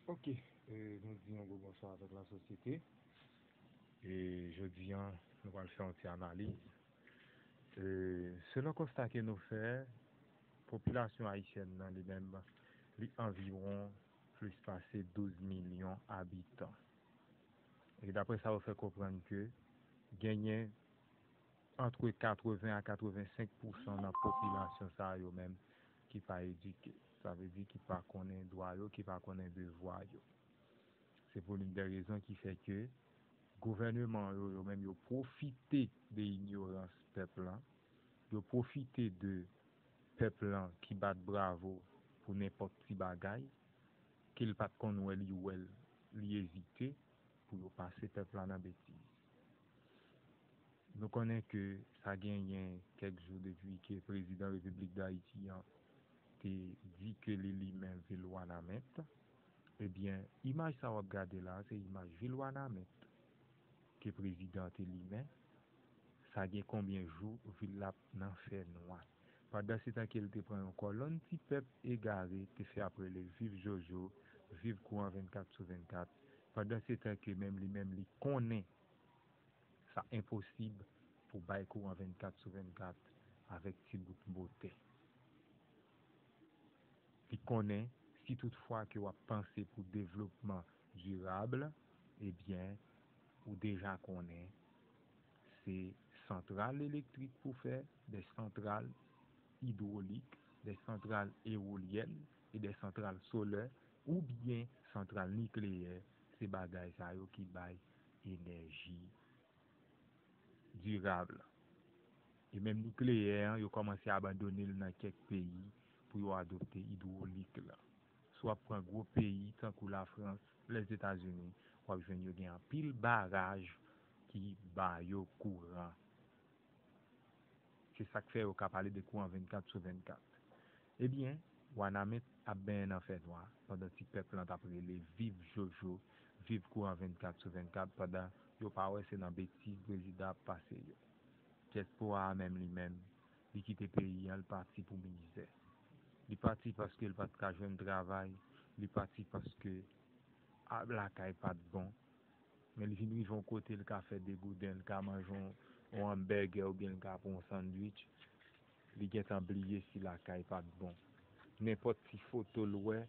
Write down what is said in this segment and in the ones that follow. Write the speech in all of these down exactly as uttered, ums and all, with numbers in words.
Ok, e, nou di yon gwo bonswa avèk lasosyete. E jodi a, nou pral fè yon ti analiz. E, selon konsta ke nou fè, popilasyon ayisyèn nan li menm, li anviwon plis pase douz milyon abitan. E daprè sa yo fè konprann ke genyen antre katreven a katrevensenk pousan nan popilasyon sa yo menm ki pa edike. Sa vle di ki pa konnen dwa yo, ki pa konnen devwa yo. Se pou l'une des raisons ki fè ke gouvèneman yo, yo menm yo pwofite de inyorans pèp lan, yo pwofite de pèp lan ki bat bravo pou nenpòt ti bagay, ke l pa t konn wè, li wè l, li ezite pou yo pase pèp la nan betiz. Nou konnen ke sa genyen kèk jou depi ke prezidan Repiblik Dayiti an te di ke li limen vil Wanament. Ebyen, imaj sa w ap gade la, se imaj vil Wanament ke prezidan an te limen. Sa gen konbyen jou vil la ap nan fènwa? Pandansetan ke l te pran yon kòlonn ti pèp egare te fè ap rele viv Jojo, viv kouran vennkat sou vennkat. Pandansetan ke menm li menm li konnen sa enposib pou bay kouran vennkat sou vennkat avèk ti bout botè. Li konnen si toutfwa ke w ap panse pou devlopman dirab, ebyen, ou deja konnen se santral elektrik pou fè, de santral idwolik, de santral ewolyèn e de santral solè oubyen santral nikleyè, se bagay sa yo ki bay enèji dirab. E menm nikleyè an, yo kòmanse abandone l nan kèk peyi pou yo adopte idwolik la. Si w ap pran gwo peyi tankou Lafrans, Lèzetazini, w ap jwenn yo gen anpil baraj ki ba yo kouran. Se sa k fè yo ka pale de kouran vennkat sou vennkat. Ebyen, Wanament ap benyen nan fènwa, pandan ti pèp lan t ap rele viv Jojo, viv kouran vennkat sou vennkat, pandan yo pa wè se nan betiz prezidan ap pase yo. Dyaspora a menm li menm, li kite peyi an, li pati pou mizè. Li pati paske li pa t ka jwenn travay, li pati paske a, lakay pa t bon. Men li vin rive yon kote, li ka fè degouden, li ka manje yon, yon hamburger oubyen li ka pran yon sandwich. Li gentan bliye si lakay pa t bon. Nenpòt ti foto l wè,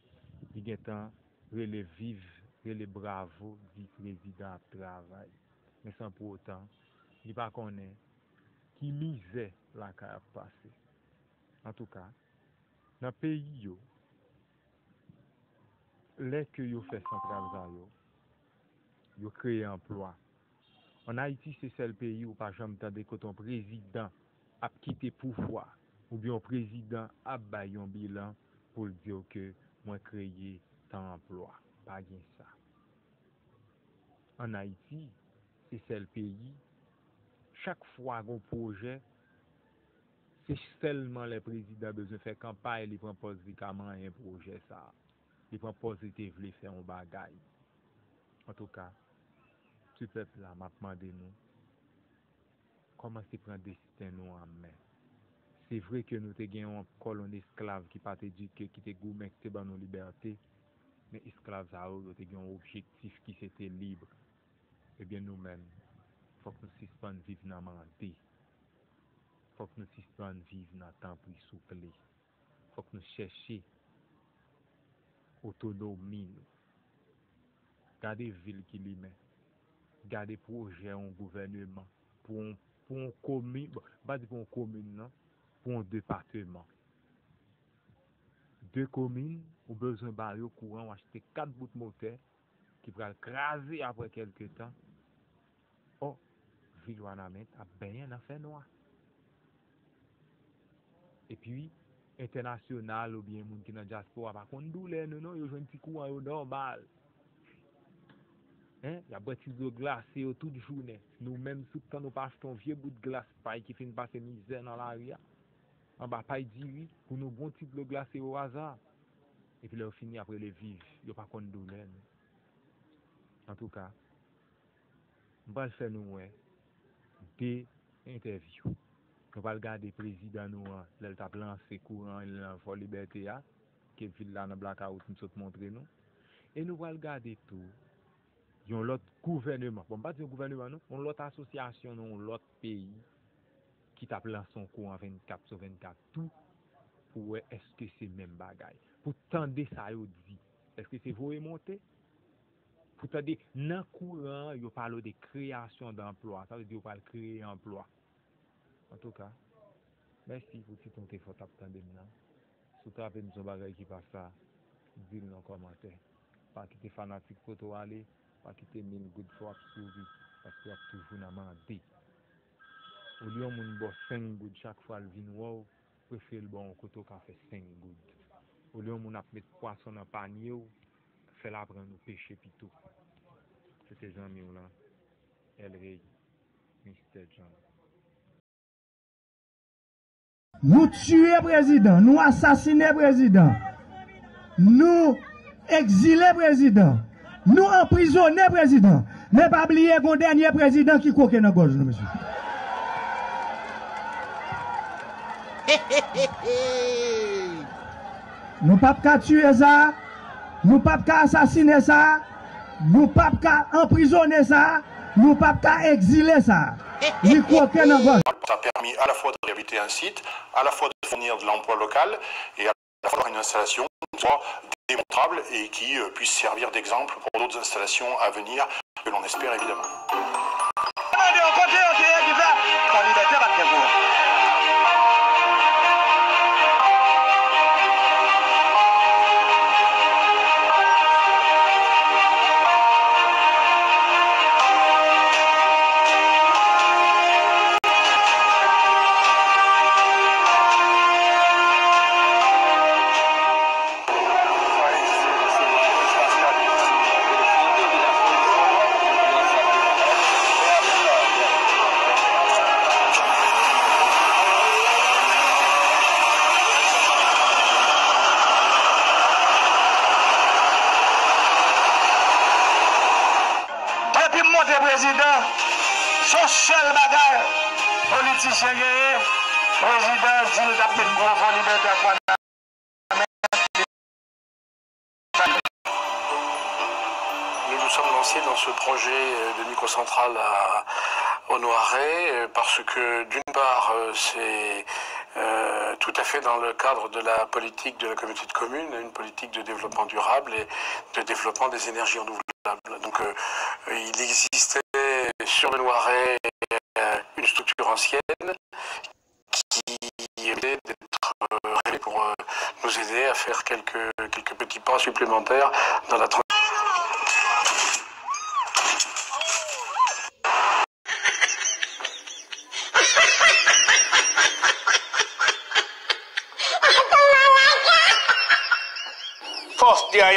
li gentan rele viv, rele bravo, di prezidan ap travay. Men san pou otan, li pa konnen ki mizè lakay ap pase. Antouka, nan peyi yo, lè ke yo fè santral sa yo, yo kreye anplwa. Ann Ayiti, se sèl peyi ou pa janm tande kote yon prezidan ap kite pouvwa, oubyen yon prezidan ap bay yon bilan pou l di w ke mwen kreye tan anplwa. Pa gen sa. Ann Ayiti, se sèl peyi, chak fwa gon pwojè, se sèlman lè prezidan bezwen fè kanpay, li pran pòz li ka manyen pwojè sa a. Li pran pòz li te vle fè yon bagay. Antouka, ti pèp la, m ap mande nou, kòmanse pran desten nou an men. Se vre ke nou te gen yon kòlonn esklav ki pa t edike, ki te goumen, ki te ban nou libète, men esklav sa yo, yo te gen yon objektif ki se te lib. Ebyen, nou menm, fòk nou sispann viv nan mande. Fòk nou sispann viv nan tanpri souple. Fòk nou chèche otonomi nou. Gade vil ki limen. Gade pwojè yon gouvèneman pou yon, pou yon komin, bon, m pa di pou yon komin non, pou yon depatman. De komin, ou bezwen ba yo kouran, ou achte kat bout motè ki pral kraze apre kèlke tan. Ò, vil Wanament ap benyen nan fènwa. Epi, entènasyonal oubyen moun ki nan dyaspora pa konn doulè nou non, yo jwenn ti kouran yo nòmal. Hein? Y ap bwè ti dlo glase yo tout jounen. Nou menm, tout tan nou pa achte yon vye bout glas pay ki fin pase mizè nan lari a, anba pay diri, pou nou bwè yon ti dlo glase o aza. Epi lè yo fini, ap rele viv. Yo pa konn doulè nou. Antouka, m pral fè nou wè de entèvyou. Nou pral gade prezidan nou an, lè l t ap lanse kouran an nan Fò Libète a, ke vil la nan blakawout m sot montre nou. E nou pral gade tou yon lòt gouvèneman, bon, m pa di yon gouvèneman non, yon lòt asosyasyon nan yon lòt peyi ki t ap lanse yon kouran vennkat sou vennkat tou pou wè èske se menm bagay. Pou tande sa yo di. Èske se voye monte? Pou tande nan kouran an, yo pale de kreyasyon danplwa. Sa vle di yo pral kreye anplwa. Antouka, mèsi pou ti tan w te fè w t ap tande m nan. Si w trape m sou yon bagay ki pa sa, di l nan kòmantè. Pa kite fanatik pote w ale, pa kite mil goud fè w ap souri, paske w ap toujou nan mande. Olye yon moun ba w senk goud chak fwa l vin wè w, prefere l ba w yon kote w ka fè senk goud. Olye yon moun ap met pwason nan panye w, fè l aprann ou peche pito. Se te zanmi w lan, El Rey, Mistè John. Nou tiye prezidan, nou asasinen prezidan, nou egzile prezidan, nou anprizone prezidan. Men pa bliye gon dènye prezidan ki kwoke nan gòj nou, mesye. Nou p ap ka tiye sa, nou p ap ka asasinen sa, nou p ap ka anprizone sa, nou p ap ka egzile sa. Li kwoke nan gòj. Ça a permis à la fois de réhabiliter un site, à la fois de fournir de l'emploi local et à la fois d'avoir une installation qui soit démontrable et qui euh, puisse servir d'exemple pour d'autres installations à venir, que l'on espère évidemment. Depi m monte prezidan, se yon sèl bagay politisyen genyen, prezidan di l t ap met gwo vo Libète ak Wanament. Nous nous sommes lancés dans ce projet de microcentrale à, au Noiret euh, parce que d'une part, euh, c'est euh, tout à fait dans le cadre de la politique de la communauté de communes, une politique de développement durable et de développement des énergies renouvelables. Donc euh, il existait sur le Noiret euh, une structure ancienne qui méritait d'être euh, révélée pour euh, nous aider à faire quelques, quelques petits pas supplémentaires dans la transition. Fòs dèyè.